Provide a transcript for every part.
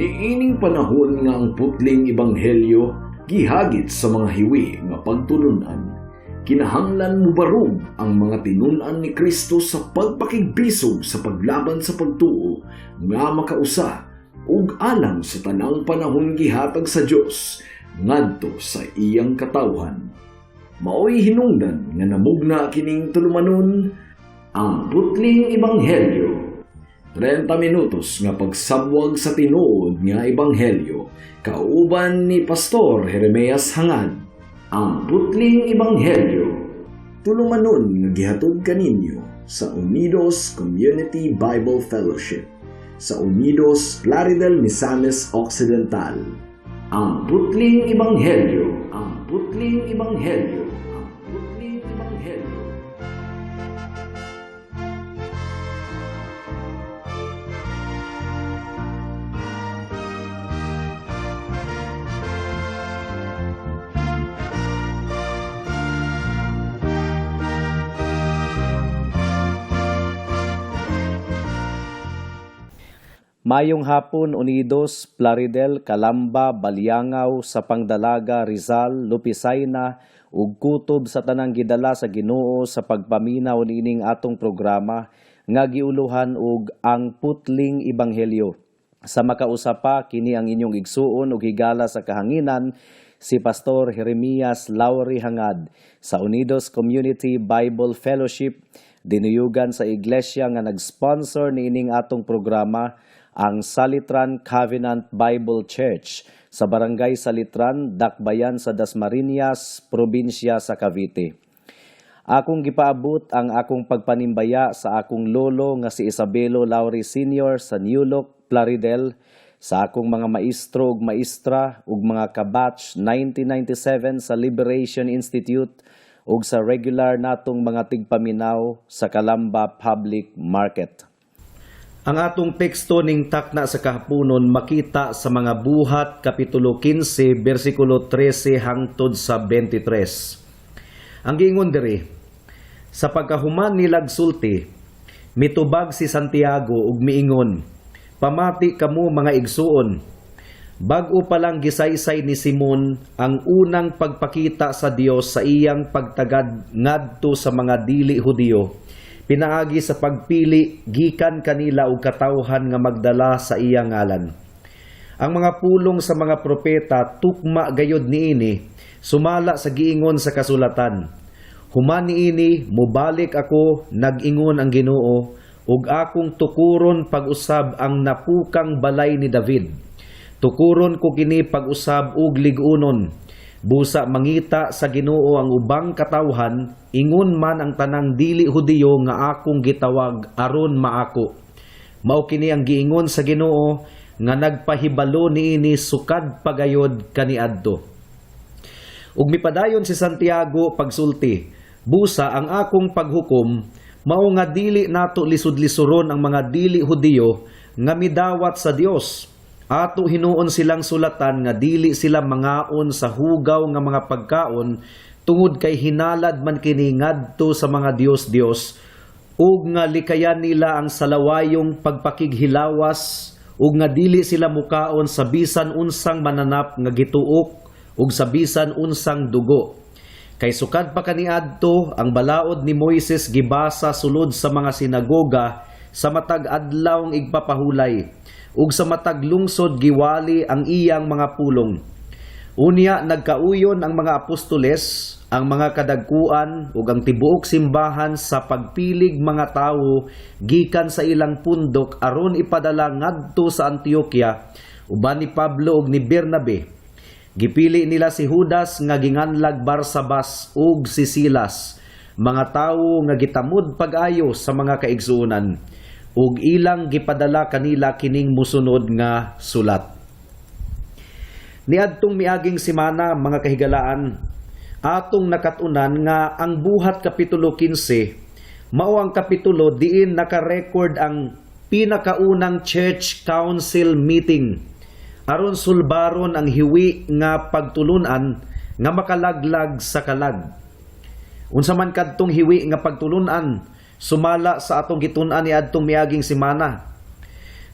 Niining panahon nga ang putling ebanghelyo gihagit sa mga hiwi nga pagtulunan, kinahanglan mubarog ang mga tinun-an ni Kristo sa pagpakigbisog sa paglaban sa pagtuo nga makausa ug alang sa tanang panahon gihatag sa Dios ngadto sa iyang katawhan. Maoy hinungdan nga namugna kining tulumanon, Ang Putling Ebanghelyo. 30 minutos nga pagsabwag sa tinuod nga ebanghelyo kauban ni Pastor Jeremias Hangad. Ang Putling Ebanghelyo. Tulumanon nga gihatod kaninyo sa Unidos Community Bible Fellowship sa Unidos, Plaridel, Misamis Occidental. Ang Putling Ebanghelyo. Ang Putling Ebanghelyo. Ang Putling Ebanghelyo. Mayong hapon, Unidos, Plaridel, Calamba, Baliangaw, Sapang Dalaga, Rizal, Lupisayna ug kutob sa tanang gidala sa Ginoo sa pagpaminaw niining atong programa nga giuluhan og Ang Putling Ebanghelyo. Sa makausa pa, kini ang inyong igsuon ug higala sa kahanginan, si Pastor Jeremias Lauri Hangad sa Unidos Community Bible Fellowship, dinuyugan sa iglesia nga nag-sponsor niining atong programa, ang Salitran Covenant Bible Church sa Barangay Salitran, Dakbayan sa Dasmariñas, probinsya sa Cavite. Akong gipaabot ang akong pagpanimbaya sa akong lolo nga si Isabelo Lauri Sr. sa New Look, Plaridel, sa akong mga maestro ug maestra ug mga kabatch 1997 sa Liberation Institute ug sa regular natong mga tigpaminaw sa Calamba Public Market. Ang atong teksto ning takna sa kahaponon makita sa mga Buhat kapitulo 15 bersikulo 13 hangtod sa 23. Ang giingon diri, sa pagkahuman nilag sulti, mitubag si Santiago ug miingon, "Pamati kamo, mga igsuon. Bag-o pa lang gisaysay ni Simon ang unang pagpakita sa Dios sa iyang pagtagad ngadto sa mga dili Hudiyo pinaagi sa pagpili gikan kanila og katawhan nga magdala sa iyang ngalan. Ang mga pulong sa mga propeta tukma gayod niini, sumala sa giingon sa kasulatan. Human niini, mobalik ako, nag-ingon ang Ginoo, ug akong tukuron pag-usab ang napukang balay ni David. Tukuron ko kini pag-usab ug lig-unon. Busa mangita sa Ginoo ang ubang katawhan, ingon man ang tanang dili Hudiyo nga akong gitawag aron maako. Mao kini ang giingon sa Ginoo nga nagpahibalo niini sukad pagayod kaniadto." Ug mipadayon si Santiago pagsulti, "Busa ang akong paghukom mao nga dili nato lisod-lisuron ang mga dili Hudiyo nga midawat sa Dios. Ato hinuon silang sulatan nga dili sila mangaon sa hugaw nga mga pagkaon tungod kay hinalad man kini ngadto sa mga dios-dios, ug nga likayan nila ang salawayong pagpakighilawas, ug nga dili sila mukaon sa bisan unsang mananap nga gituok ug sa bisan unsang dugo. Kay sukad pa kaniadto ang balaod ni Moises gibasa sulod sa mga sinagoga sa matag adlaw igpapahulay, ug sa matag lungsod giwali ang iyang mga pulong." Unya nagkauyon ang mga apostoles, ang mga kadagkuan ug ang tibuok simbahan sa pagpilig mga tawo gikan sa ilang pundok aron ipadala ngadto sa Antioquia uban ni Pablo ug ni Bernabe. Gipili nila si Judas nga ginganlag Barsabas ug si Silas, mga tawo nga gitamod pag-ayo sa mga kaigsuonan, ug ilang gipadala kanila kining musunod nga sulat. Niadtong miaging semana, mga kahigalaan, atong nakatunan nga ang Buhat kapitulo 15 mao ang kapitulo diin naka-record ang pinakaunang church council meeting aron sulbaron ang hiwi nga pagtulunan nga makalaglag sa kalag. Unsa man kadtong hiwi nga pagtulunan sumala sa atong gitun-an niadtong miaging semana?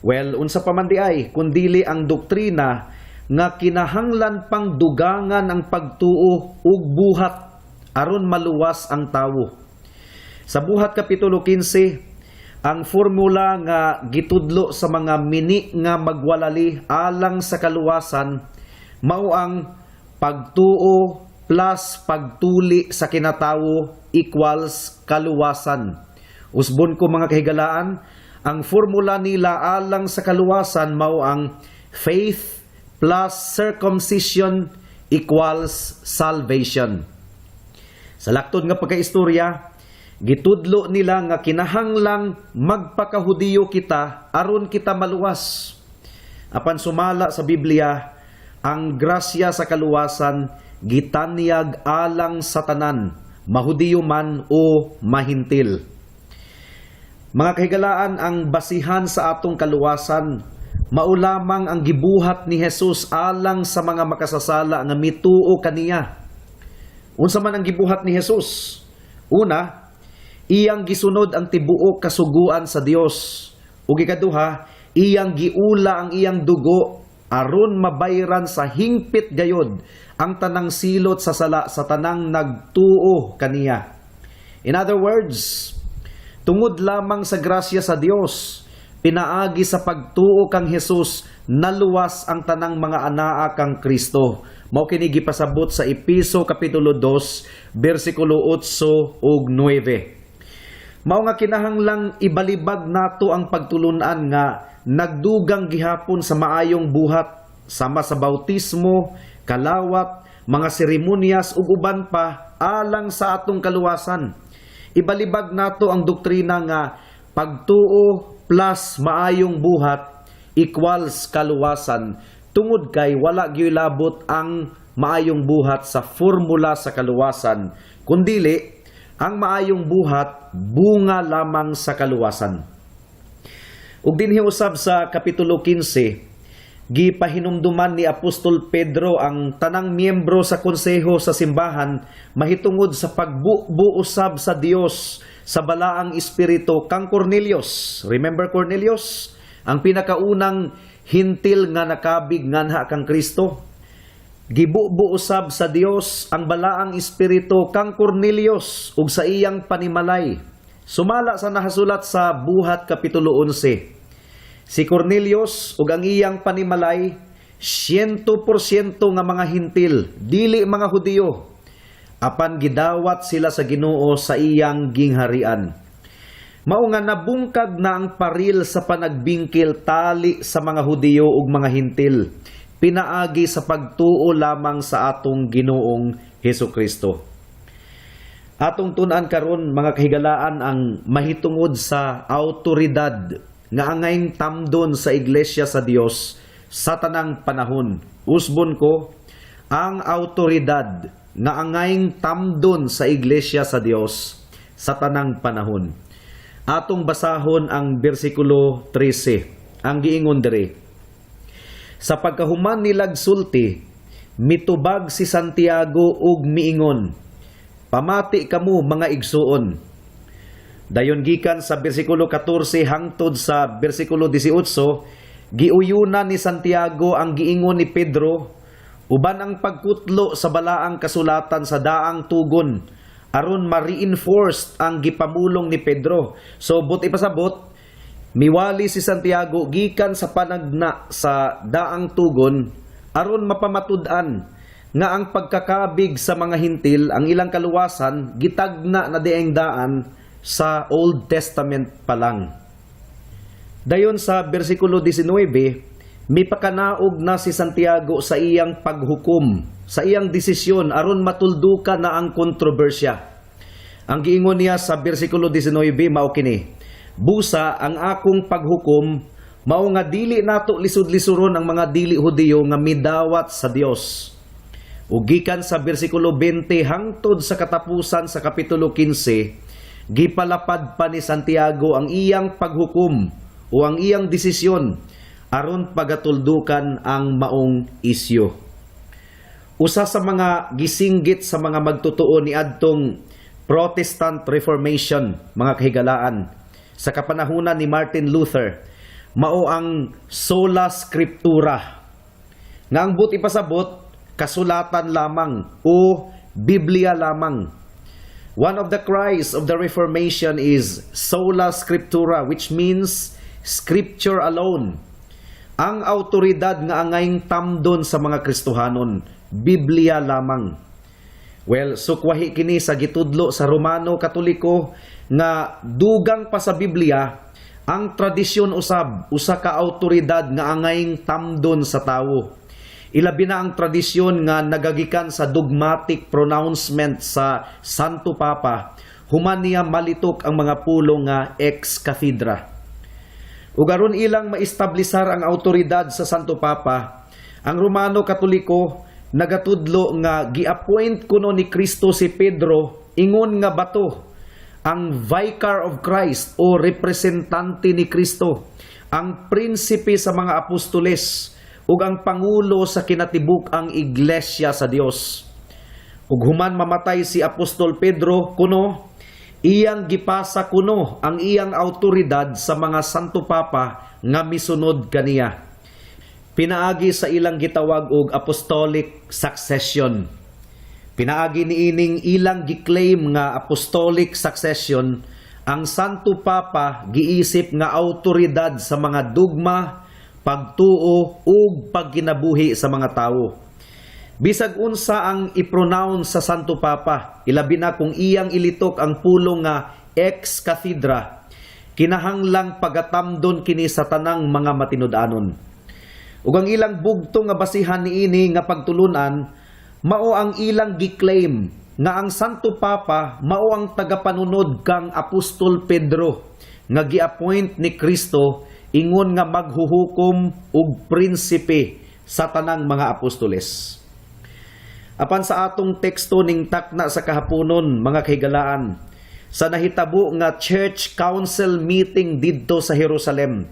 Well, unsa pa man diay kun dili ang doktrina nga kinahanglan pang dugangan ang pagtuo ug buhat aron maluwas ang tawo. Sa Buhat kapitulo 15, ang formula nga gitudlo sa mga mini nga magwalali alang sa kaluwasan mao ang pagtuo plus pagtuli sa kinatawo equals kaluwasan. Usbon ko, mga kahigalaan, ang formula nila alang sa kaluwasan mao ang faith plus circumcision equals salvation. Sa laktod nga pagkaistorya, gitudlo nila nga kinahanglang magpakahudiyo kita aron kita maluwas. Apan sumala sa Biblia, ang grasya sa kaluwasan gitanyag alang sa tanan, mahudiyo man o mahintil. Mga kahigalaan, ang basihan sa atong kaluwasan mao lamang ang gibuhat ni Jesus alang sa mga makasasala nga mituo kaniya. Unsa man ang gibuhat ni Jesus? Una, iyang gisunod ang tibuok kasuguan sa Dios. Ug ikaduha, iyang giula ang iyang dugo aron mabayran sa hingpit gayod ang tanang silot sa sala sa tanang nagtuo kaniya. In other words, tungod lamang sa grasya sa Dios, pinaagi sa pagtuo kang Jesus, naluwas ang tanang mga anaa kang Kristo. Mao kini gipasabot sa Epeso kapitulo 2 bersikulo 8 ug 9. Mao nga kinahanglang ibalibag nato ang pagtulunan nga nagdugang gihapon sa maayong buhat sama sa bautismo, kalawat, mga seremonyas ug uban pa alang sa atong kaluwasan. Ibalibag nato ang doktrina nga pagtuo plus maayong buhat equals kaluwasan tungod kay wala gyoy labot ang maayong buhat sa formula sa kaluwasan, kundili ang maayong buhat bunga lamang sa kaluwasan. Ug dinhi usab sa kapitulo 15, gipahinumduman ni Apostol Pedro ang tanang miyembro sa konseho sa simbahan mahitungod sa pagbubu usab sa Dios sa balaang espiritu kang Cornelius. Remember Cornelius? Ang pinakaunang hintil nga nakabig nganha kang Kristo. Gibubo usab sa Dios ang balaang espiritu kang Cornelius ug sa iyang panimalay. Sumala sa nahasulat sa Buhat kapitulo 11. Si Cornelius ug ang iyang panimalay, 100% nga mga hintil, dili mga Hudiyo. Apan gidawat sila sa Ginoo sa iyang gingharian. Mao nga nabungkag na ang paril sa panagbingkil tali sa mga Hudiyo ug mga hintil, pinaagi sa pagtuo lamang sa atong Ginoong Hesus Kristo. Atong tun-an karon, mga kahigalaan, ang mahitungod sa autoridad nga angayng tamdon sa Iglesia sa Dios sa tanang panahon. Usbon ko, ang autoridad nga angayng tamdon sa Iglesia sa Dios sa tanang panahon. Atong basahon ang bersikulo 13. Ang giingon diri: Sa pagkahuman nilag sulti, mitubag si Santiago ug miingon, "Pamati kamo, mga igsuon." Dayon gikan sa bersikulo 14 hangtod sa bersikulo 18, giuyunan ni Santiago ang giingon ni Pedro uban ang pagkutlo sa balaang kasulatan sa daang tugon aron ma-reinforced ang gipamulong ni Pedro. So but ipasabot, miwali si Santiago gikan sa panagna sa daang tugon aron mapamatud-an nga ang pagkakabig sa mga hintil, ang ilang kaluwasan, gitagna na dieng daan sa Old Testament pa lang. Dayon sa bersikulo 19, mipakanaog na si Santiago sa iyang paghukom, sa iyang desisyon aron matuldukan na ang kontrobersya. Ang giingon niya sa bersikulo 19 mao kini: "Busa ang akong paghukom mao nga dili nato lisod-lisuron ang mga dili Hudiyo nga midawat sa Dios." Ug gikan sa bersikulo 20 hangtod sa katapusan sa kapitulo 15, gipalapad pa ni Santiago ang iyang paghukom o ang iyang desisyon aron pagatuldukan ang maong isyu. Usa sa mga gisinggit sa mga magtotoo ni adtong Protestant Reformation, mga kahigalaan, sa kapanahunan ni Martin Luther, mao ang sola scriptura. Nga ang buot ipasabot, kasulatan lamang o Biblia lamang. One of the cries of the Reformation is sola scriptura, which means scripture alone. Ang autoridad nga angayng tamdon sa mga Kristohanon, Biblia lamang. Well, sukwahi kini sa gitudlo sa Romano Katoliko nga dugang pa sa Biblia ang tradisyon usab usa ka autoridad nga angayng tamdon sa tawo. Ilabi na ang tradisyon nga nagagikan sa dogmatic pronouncement sa Santo Papa human niya malitok ang mga pulong nga ex cathedra. Ug aron ilang maestablisar ang autoridad sa Santo Papa, ang Romano Katoliko nagatudlo nga gi-appoint kuno ni Kristo si Pedro ingon nga bato, ang vicar of Christ o representante ni Kristo, ang prinsipe sa mga apostoles ug ang pangulo sa kinatibuk-ang iglesia sa Dios. Ug human mamatay si Apostol Pedro kuno, iyang gipasa kuno ang iyang autoridad sa mga Santo Papa nga misunod kaniya, pinaagi sa ilang gitawag og apostolic succession. Pinaagi niining ilang gi-claim nga apostolic succession, ang Santo Papa giisip nga autoridad sa mga dugma, pagtuo ug pagkinabuhi sa mga tawo. Bisag unsa ang i-pronounce sa Santo Papa, ilabi na kung iyang ilitok ang pulong nga ex cathedra, kinahanglang pagatamdon kini sa tanang mga matinud-anon. Ug ang ilang bugtong nga basihan niini nga pagtulunan mao ang ilang gi-claim nga ang Santo Papa mao ang tagapanunod kang Apostol Pedro nga gi-appoint ni Kristo ingon nga maghuhukom ug prinsipe sa tanang mga apostoles. Apan sa atong teksto ning takna sa kahaponon, mga kahigalaan, sa nahitabo nga church council meeting didto sa Jerusalem,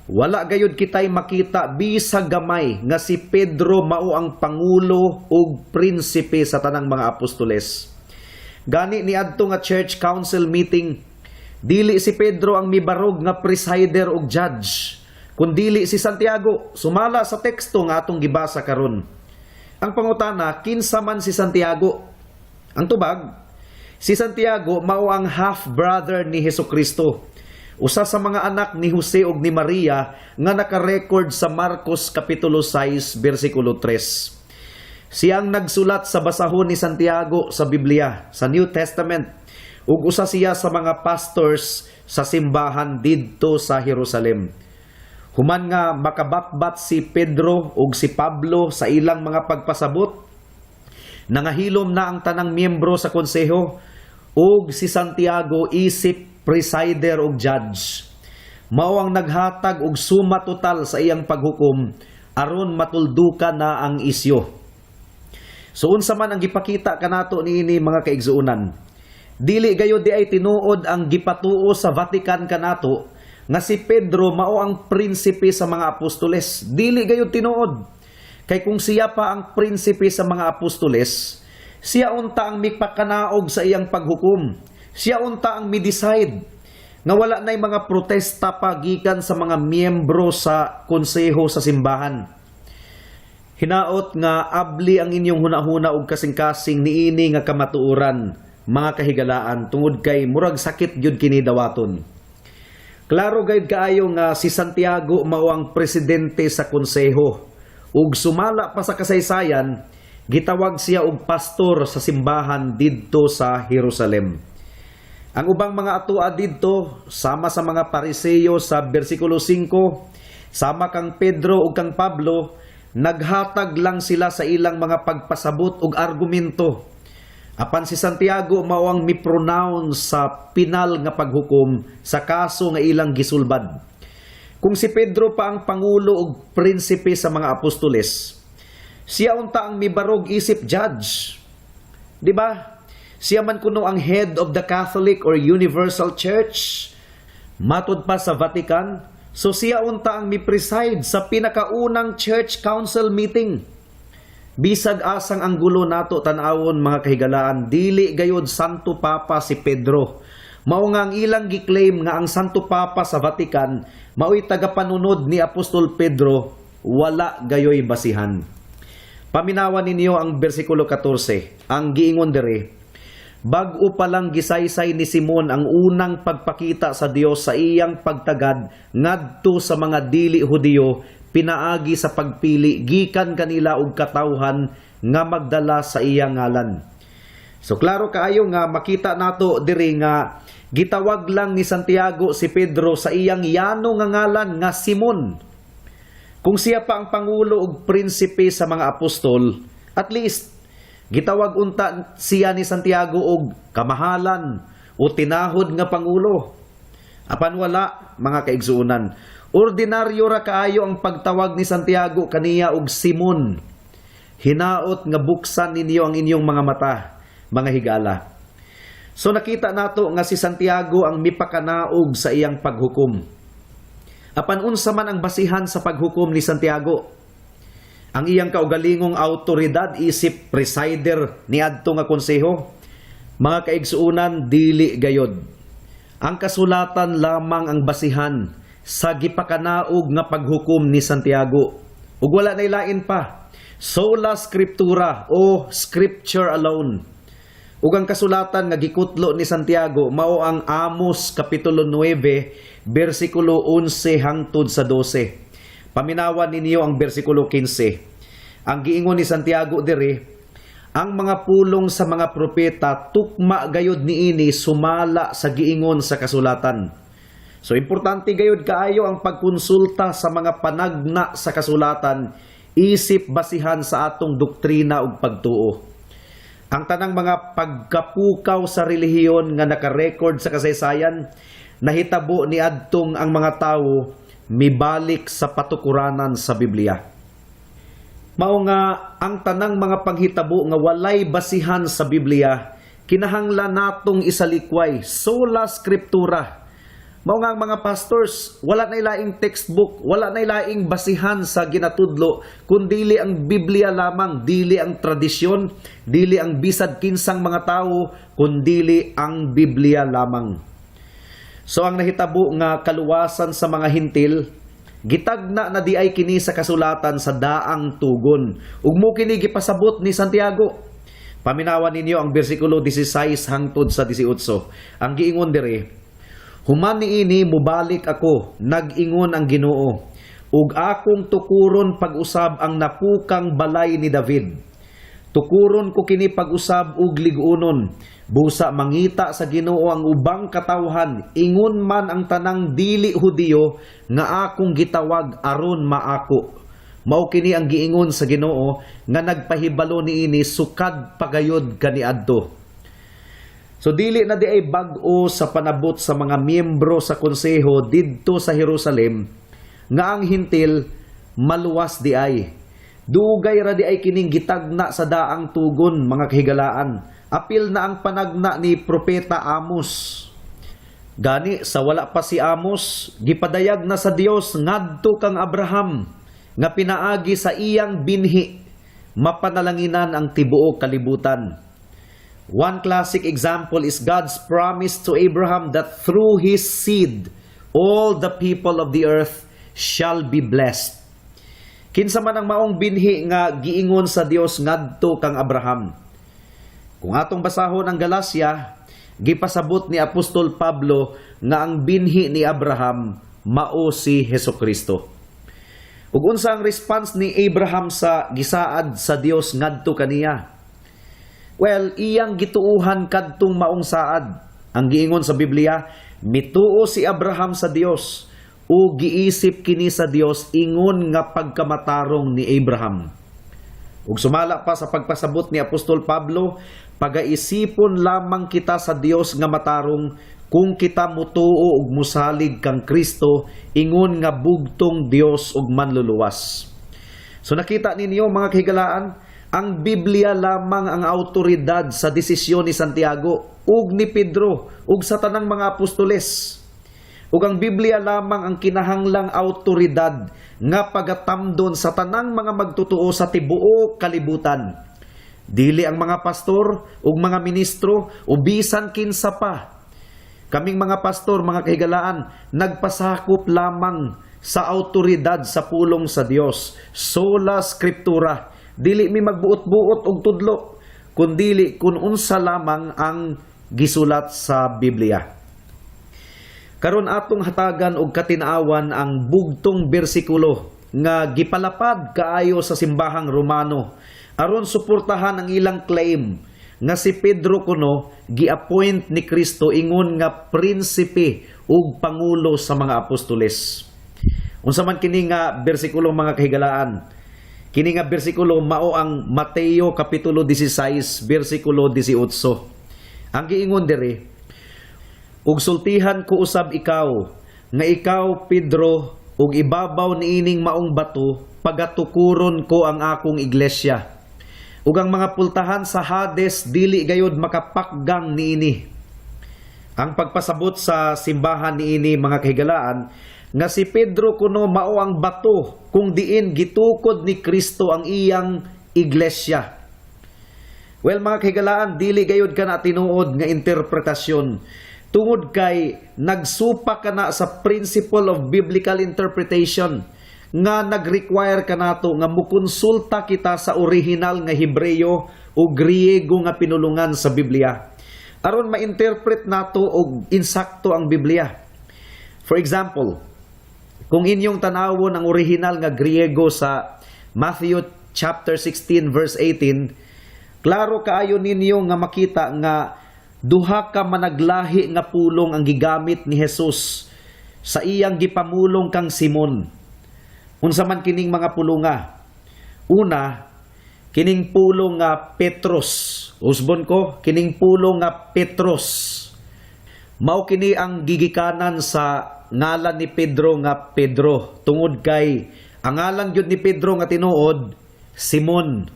wala gayud kitay makita bisag gamay nga si Pedro mao ang pangulo ug prinsipe sa tanang mga apostoles. Gani niadto nga church council meeting, dili si Pedro ang mibarog nga presider ug judge, kundili si Santiago, sumala sa teksto nga atong gibasa karon. Ang pangutana, kinsa man si Santiago? Ang tubag, si Santiago mao ang half-brother ni Hesukristo. Usa sa mga anak ni Jose ug ni Maria nga naka-record sa Marcos kapitulo 6 bersikulo 3. Siyang nagsulat sa basahon ni Santiago sa Biblia, sa New Testament, ug usa siya sa mga pastors sa simbahan didto sa Jerusalem. Human nga makabatbat si Pedro ug si Pablo sa ilang mga pagpasabot, nangahilom na ang tanang miyembro sa konseho ug si Santiago isip presider ug judge. Mao ang naghatag og suma total sa iyang paghukom aron matuldukan na ang isyu. So unsa man ang gipakita kanato niini, mga kaigsuonan? Dili gayud diay tinuod ang gipatuo sa Vatican kanato nga si Pedro mao ang prinsipe sa mga apostoles. Dili gayud tinuod. Kay kung siya pa ang prinsipe sa mga apostoles, siya unta ang mipakanaog sa iyang paghukom. Siya unta ang mi-decide nga wala na'y mga protesta pa gikan sa mga miyembro sa konseho sa simbahan. Hinaot nga abli ang inyong hunahuna og kasing-kasing niini nga kamatuoran, mga kahigalaan, tungod kay murag sakit gyud kini dawaton. Klaro gayud kaayo nga si Santiago mao ang presidente sa konseho ug sumala pa sa kasaysayan, gitawag siya og pastor sa simbahan didto sa Jerusalem. Ang ubang mga atua didto, sama sa mga Pariseo sa bersikulo 5, sama kang Pedro ug kang Pablo, naghatag lang sila sa ilang mga pagpasabot ug argumento. Apan si Santiago mao ang mi-pronounce sa pinal nga paghukom sa kaso nga ilang gisulbad. Kung si Pedro pa ang pangulo ug prinsipe sa mga apostoles, siya unta ang mibarog isip judge. Di ba? Siya man kuno ang head of the Catholic or Universal Church. Matud pa sa Vatican, so siya unta ang mi-preside sa pinakaunang church council meeting. Bisag asang anggulo nato tan-awon, mga kahigalaan, dili gayod Santo Papa si Pedro. Mao nga ang ilang gi-claim nga ang Santo Papa sa Vatican mao'y tagapanunod ni Apostol Pedro, wala gayoy basihan. Paminawan ninyo ang bersikulo 14. Ang giingon diri, "Bag-o pa lang gisaysay ni Simon ang unang pagpakita sa Dios sa iyang pagtagad ngadto sa mga dili Hudiyo pinaagi sa pagpili gikan kanila og katawhan nga magdala sa iyang ngalan." So klaro kaayo nga makita nato diri nga gitawag lang ni Santiago si Pedro sa iyang yano nga ngalan nga Simon. Kung siya pa ang pangulo ug prinsipe sa mga apostol, at least gitawag unta siya ni Santiago og kamahalan o tinahod nga pangulo. Apan wala, mga kaigsuonan. Ordinaryo ra kaayo ang pagtawag ni Santiago kaniya og Simon. Hinaot nga buksan ninyo ang inyong mga mata, mga higala. So nakita nato nga si Santiago ang mipakanaog sa iyang paghukom. Apan unsa man ang basihan sa paghukom ni Santiago? Ang iyang kaugalingong autoridad isip presider ni adto nga konseho? Mga kaigsuonan, dili gayod. Ang kasulatan lamang ang basihan sa gipakanaog nga paghukom ni Santiago. Ug wala na lain pa. Sola scriptura o scripture alone. Ug ang kasulatan nga gikutlo ni Santiago mao ang Amos kapitulo 9 bersikulo 11 hangtod sa 12. Paminawan ninyo ang bersikulo 15. Ang giingon ni Santiago diri, ang mga pulong sa mga propeta tukma gayod niini sumala sa giingon sa kasulatan. So importante gayod kaayo ang pagkonsulta sa mga panagna sa kasulatan isip basihan sa atong doktrina ug pagtuo. Ang tanang mga pagkapukaw sa relihiyon nga naka-record sa kasaysayan nahitabo niadtong ang mga tawo mibalik sa patukuranan sa Biblia. Mao nga ang tanang mga panghitabo nga walay basihan sa Biblia kinahanglan natong isalikway, sola scriptura. Mao nga ang mga pastors wala na laing textbook, wala na laing basihan sa ginatudlo kun dili ang Biblia lamang, dili ang tradisyon, dili ang bisag kinsang mga tawo, kun dili ang Biblia lamang. So ang nahitabo nga kaluwasan sa mga Hintil, gitagna na di ay kini sa kasulatan sa daang tugon. Ug mo kini gipasabot ni Santiago. Paminawan ninyo ang bersikulo 16 hangtod sa 18. Ang giingon diri, "Human niini mubalik ako, nag-ingon ang Ginoo, ug akong tukuron pag-usab ang napukang balay ni David. Tukuron ko kini pag-usab ug lig-unon. Busa mangita sa Ginoo ang ubang katawhan, ingon man ang tanang dili Hudiyo nga akong gitawag aron maako. Mao kini ang giingon sa Ginoo nga nagpahibalo niini sukad pagayod kaniadto." So dili na di ay bag-o sa panabot sa mga miyembro sa konseho didto sa Jerusalem nga ang Hintil maluwas di ay. Dugay ra di ay kining gitagna sa daang tugon, mga kahigalaan. Apil na ang panagna ni Propeta Amos. Gani sa wala pa si Amos, gipadayag na sa Dios ngadto kang Abraham nga pinaagi sa iyang binhi mapanalanginan ang tibuok kalibutan. One classic example is God's promise to Abraham that through his seed all the people of the earth shall be blessed. Kinsa man ang maong binhi nga giingon sa Dios ngadto kang Abraham? Kung atong basahon ang Galacia, gipasabot ni Apostol Pablo nga ang binhi ni Abraham mao si Hesukristo. Ug unsa ang response ni Abraham sa gisaad sa Dios ngadto kaniya? Well, iyang gituuhan kadtong maong saad. Ang giingon sa Biblia, mituo si Abraham sa Dios ug giisip kini sa Dios ingon nga pagkamatarong ni Abraham. Ug sumala pa sa pagpasabot ni Apostol Pablo, pagaisipon lamang kita sa Dios nga matarong kung kita mutuo ug musalig kang Kristo ingon nga bugtong Dios ug manluluwas. So nakita ninyo, mga kahigalaan, ang Biblia lamang ang autoridad sa desisyon ni Santiago ug ni Pedro ug sa tanang mga apostoles. Ug ang Biblia lamang ang kinahanglang autoridad nga pagatamdon sa tanang mga magtotoo sa tibuok kalibutan. Dili ang mga pastor ug mga ministro o bisan kinsa pa. Kaming mga pastor, mga kahigalaan, nagpasakop lamang sa autoridad sa pulong sa Dios. Sola Scriptura. Dili mi magbuot-buot og tudlo, kundili kun unsa lamang ang gisulat sa Biblia. Karon, atong hatagan og katin-awan ang bugtong bersikulo nga gipalapad kaayo sa simbahang Romano aron suportahan ang ilang claim nga si Pedro kuno gi-appoint ni Kristo ingon nga prinsipe ug pangulo sa mga apostoles. Unsa man kini nga bersikulo, mga kahigalaan? Kini nga bersikulo mao ang Mateo kapitulo 16 bersikulo 18. Ang giingon diri, "Ug sultihan ko usab ikaw nga ikaw Pedro, ug ibabaw niining maong bato pagatukuron ko ang akong iglesia. Ug ang mga pultahan sa Hades dili gayod makapakgang niini." Ang pagpasabot sa simbahan niini, mga kahigalaan, nga si Pedro kuno mao ang bato kung diin gitukod ni Kristo ang iyang iglesia. Well, mga kahigalaan, dili gayod kana tinuod nga interpretasyon. Tungod kay nagsupak kana sa principle of biblical interpretation nga nag-require kanato nga mukonsulta kita sa original nga Hebreo o Griego nga pinulungan sa Biblia aron ma-interpret nato og insakto ang Biblia. For example, kung inyong tanawon ang original nga Griego sa Matthew chapter 16 verse 18, klaro kaayo ninyo nga makita nga duha ka managlahi nga pulong ang gigamit ni Jesus sa iyang gipamulong kang Simon. Unsa man kining mga pulunga? Una, kining pulong nga Petros. Usbon ko, kining pulong nga Petros. Mao kini ang gigikanan sa ngalan ni Pedro nga Pedro, tungod kay ang ngalan gyud ni Pedro nga tinuod Simon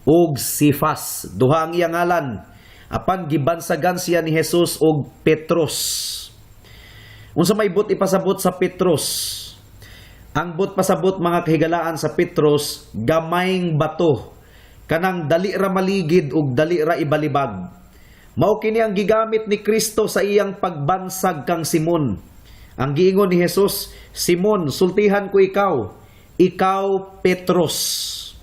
ug Sifas. Duha ang iyang ngalan. Apan gibansagan siya ni Jesus og Petros. Unsa may buot ipasabot sa Petros? Ang buot pasabot, mga kahigalaan, sa Petros, gamayng bato, kanang dali ra maligid ug dali ra ibalibag. Mao kini ang gigamit ni Kristo sa iyang pagbansag kang Simon. Ang giingon ni Jesus, "Simon, sultihan ko ikaw, ikaw Petros."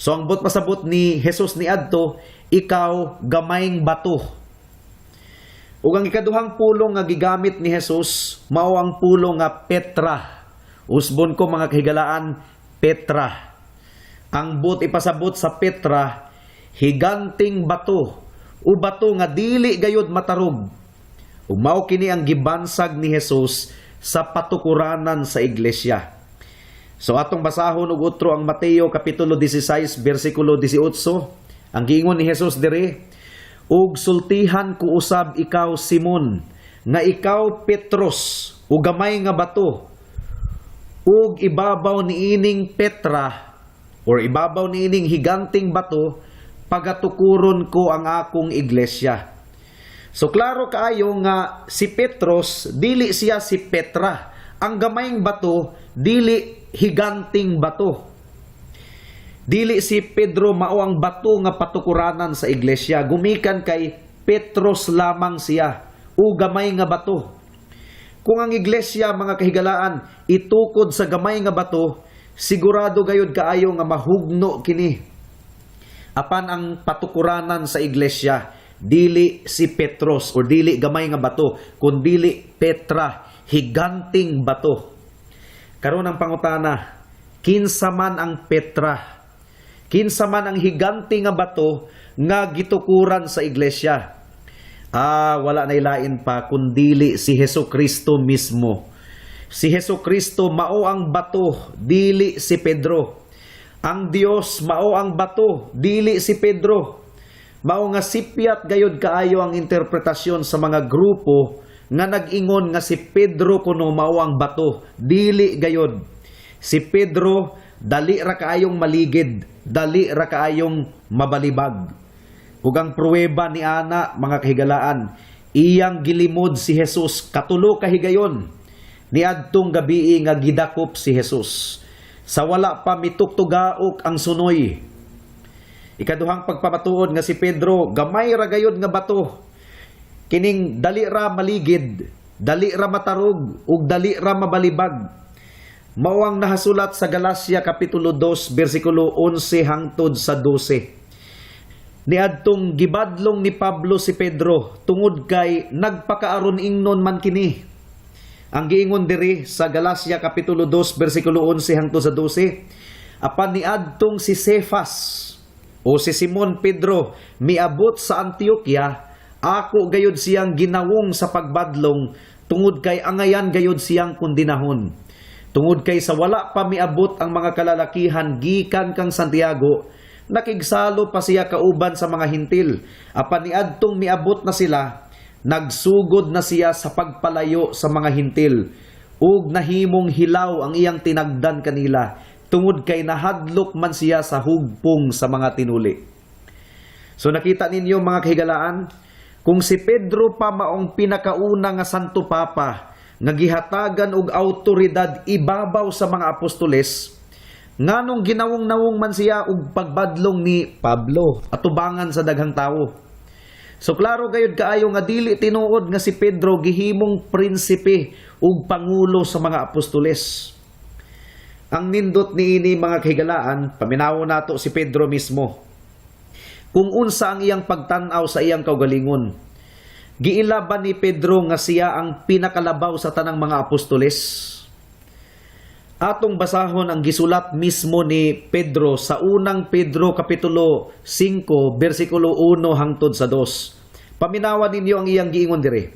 So ang buot pasabot ni Jesus niadto, ikaw gamayng bato. Ug ang ikaduhang pulong nga gigamit ni Jesus mao ang pulong nga Petra. Usbon ko, mga kahigalaan, Petra. Ang buot ipasabot sa Petra, higanting bato o bato nga dili gayod matarog. Ug mao kini ang gibansag ni Jesus sa patukuranan sa iglesia. So atong basahon og utro ang Mateo kapitulo 16 bersikulo 18. Ang giingon ni Jesus diri, "Ug sultihan ko usab ikaw, Simon, nga ikaw Petros, ug gamay nga bato, ug ibabaw niining Petra or ibabaw niining higanting bato pagatukuron ko ang akong iglesia." So klaro kaayo nga si Petros dili siya si Petra. Ang gamayng bato dili higanting bato. Dili si Pedro mao ang bato nga patukuranan sa iglesia. Gumikan kay Petros lamang siya o gamay nga bato. Kung ang iglesia, mga kahigalaan, itukod sa gamay nga bato, sigurado gayud kaayo nga mahugno kini. Apan ang patukuranan sa iglesia dili si Petros or dili gamay nga bato, kundili Petra, higanting bato. Karon ang pangutana, kinsa man ang Petra? Kinsa man ang higante nga bato nga gitukuran sa iglesia? Ah, wala na ilain pa kundili si Heso Kristo mismo. Si Heso Kristo mao ang bato, dili si Pedro. Ang Dios mao ang bato, dili si Pedro. Mao nga sipyat gayod kaayo ang interpretasyon sa mga grupo nga nag-ingon nga si Pedro kuno mao ang bato, dili gayod. Si Pedro dali ra kaayong maligid, dali ra kaayong mabalibag. Ug ang pruweba ni ana, mga kahigalaan, iyang gilimod si Jesus katulo ka higayon niadtong gabii nga gidakop si Jesus, sa wala pa mituktugaok ang sunoy. Ikaduhang pagpamatuod nga si Pedro gamay ra gayod nga bato. Kining dali ra maligid, dali ra matarog ug dali ra mabalibag. Mao ang nahasulat sa Galacia kapitulo 2 bersikulo 11 hangtod sa 12. Niadtong gibadlong ni Pablo si Pedro tungod kay nagpakaaron ingnon man kini. Ang giingon diri sa Galacia kapitulo 2 bersikulo 11 hangtod sa 12, apan niadtong si Cefas o si Simon Pedro miabot sa Antioquia, ako gayud siyang ginawong sa pagbadlong tungod kay angayan gayud siyang kondinahon. Tungod kay sa wala pa miabot ang mga kalalakihan gikan kang Santiago, nakigsalo pa siya kauban sa mga Hentil. Apan niadtong miabot na sila, nagsugod na siya sa pagpalayo sa mga Hentil ug nahimong hilaw ang iyang tinagdan kanila tungod kay nahadlok man siya sa hugpong sa mga tinuli. So nakita ninyo, mga kahigalaan, kung si Pedro pa maong pinakauna nga Santo Papa nga gihatagan og autoridad ibabaw sa mga apostoles, nganong ginawong-nawong man siya og pagbadlong ni Pablo atubangan sa daghang tawo? So klaro gayud kaayo nga dili tinuod nga si Pedro gihimong prinsipe ug pangulo sa mga apostoles. Ang nindot niini, mga kahigalaan, paminawo nato si Pedro mismo. Kung unsa ang iyang pagtan-aw sa iyang kaugalingon. Giila ba ni Pedro nga siya ang pinakalabaw sa tanang mga apostoles? Atong basahon ang gisulat mismo ni Pedro sa Unang Pedro kapitulo 5 bersikulo 1 hangtod sa 2. Paminawa ninyo ang iyang giingon dire.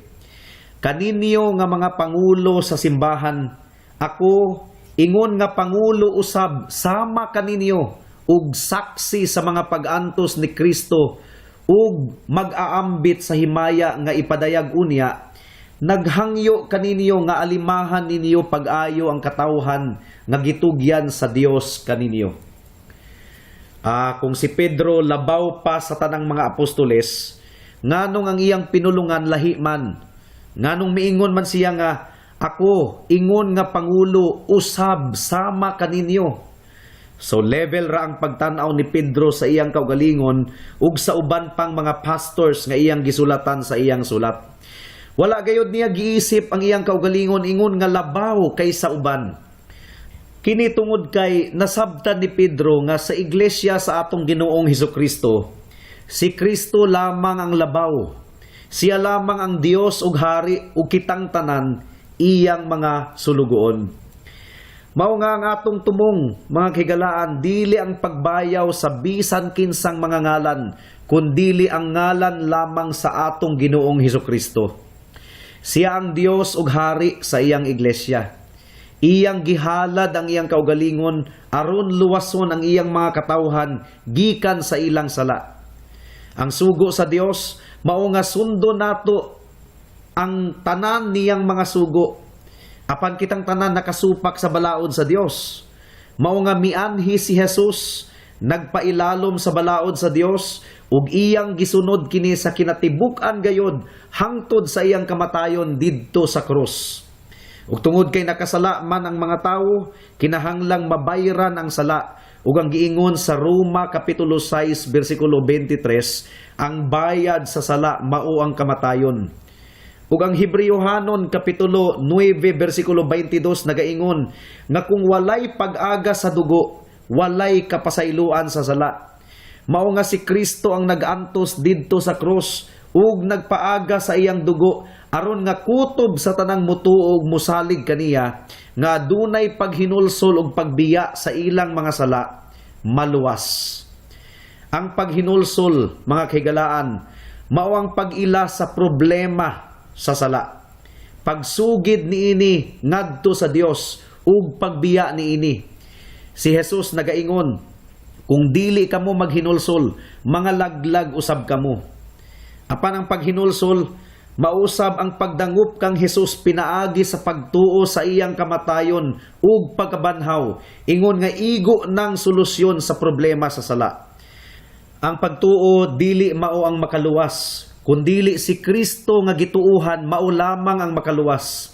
"Kaninyo nga mga pangulo sa simbahan, ako ingon nga pangulo usab sama kaninyo ug saksi sa mga pag-antos ni Kristo ug mag-aambit sa himaya nga ipadayag unya, naghangyo kaninyo nga alimahan ninyo pag-ayo ang katawhan nga gitugyan sa Dios kaninyo." Kung si Pedro labaw pa sa tanang mga apostoles, nganong ang iyang pinulungan lahi man? Nganong miingon man siya nga "ako ingon nga pangulo usab sama kaninyo"? So level ra ang pagtan-aw ni Pedro sa iyang kaugalingon ug sa uban pang mga pastors nga iyang gisulatan sa iyang sulat. Wala gayod niya giisip ang iyang kaugalingon ingon nga labaw kaysa uban. Kini tungod kay nasabtan ni Pedro nga sa iglesia sa atong Ginoong Hesukristo, si Kristo lamang ang labaw. Siya lamang ang Dios ug Hari ug kitang tanan iyang mga sulugoon. Mao nga ang atong tumong, mga kahigalaan, dili ang pagbayaw sa bisan kinsang mga ngalan, kundili ang ngalan lamang sa atong Ginoong Hesukristo. Siya ang Dios ug Hari sa iyang iglesia. Iyang gihalad ang iyang kaugalingon aron luwason ang iyang mga katawhan gikan sa ilang sala. Ang sugo sa Dios mao nga sundon nato ang tanan niyang mga sugo. Apan kitang tanan nakasupak sa balaod sa Dios. Mao nga mianhi si Jesus, nagpailalom sa balaod sa Dios ug iyang gisunod kini sa kinatibuk-an gayod hangtod sa iyang kamatayon didto sa krus. Ug tungod kay nakasala man ang mga tawo, kinahanglang mabayran ang sala. Ug ang giingon sa Roma kapitulo 6 bersikulo 23, ang bayad sa sala mao ang kamatayon. Ug ang Hebreohanon kapitulo 9 bersikulo 22 nagaingon nga kung walay pag-aga sa dugo, walay kapasayloan sa sala. Mao nga si Kristo ang nag-antos didto sa krus ug nagpaaga sa iyang dugo aron nga kutob sa tanang mutuo ug musalig kaniya nga adunay paghinulsol ug pagbiya sa ilang mga sala, maluwas. Ang paghinulsol, mga kahigalaan, mao ang pag-ila sa problema sa sala. Pagsugid niini ngadto sa Dios ug pagbiya niini. Si Jesus nagaingon, "Kung dili kamo maghinulsol, mga laglag usab kamo." Apan ang paghinulsol, mausab ang pagdangup kang Jesus pinaagi sa pagtuo sa iyang kamatayon ug pagkabanhaw, ingon nga igo ng solusyon sa problema sa sala. Ang pagtuo dili mao ang makaluwas, kundili si Kristo nga gituuhan mao lamang ang makaluwas.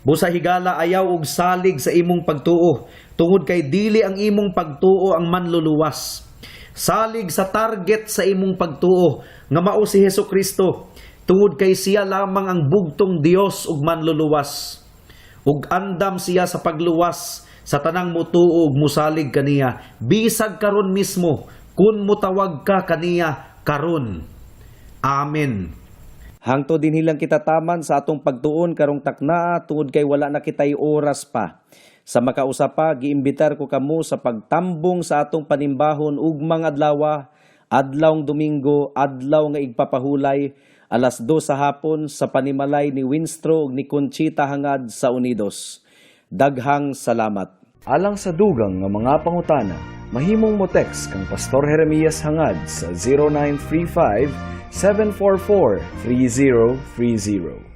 Busa, higala, ayaw og salig sa imong pagtuo, tungod kay dili ang imong pagtuo ang manluluwas. Salig sa target sa imong pagtuo nga mao si Hesus Kristo, tungod kay siya lamang ang bugtong Dios ug manluluwas. Ug andam siya sa pagluwas sa tanang mutuo ug musalig kaniya, bisag karon mismo kun mutawag ka kaniya karon. Amen. Hangtod dinhi lang kita taman sa atong pagtuon karong taknaa tungod kay wala na kitay oras pa. Sa makausa pa, giimbitar ko kamo sa pagtambong sa atong panimbahon ugmang adlawa, adlawng Domingo, adlaw nga igpapahulay, 2:00 sa hapon sa panimalay ni Winstro ug ni Conchita Hangad sa Unidos. Daghang salamat. Alang sa dugang nga mga pangutana, mahimong mo text kang Pastor Jeremias Hangad sa 0935 744 3030.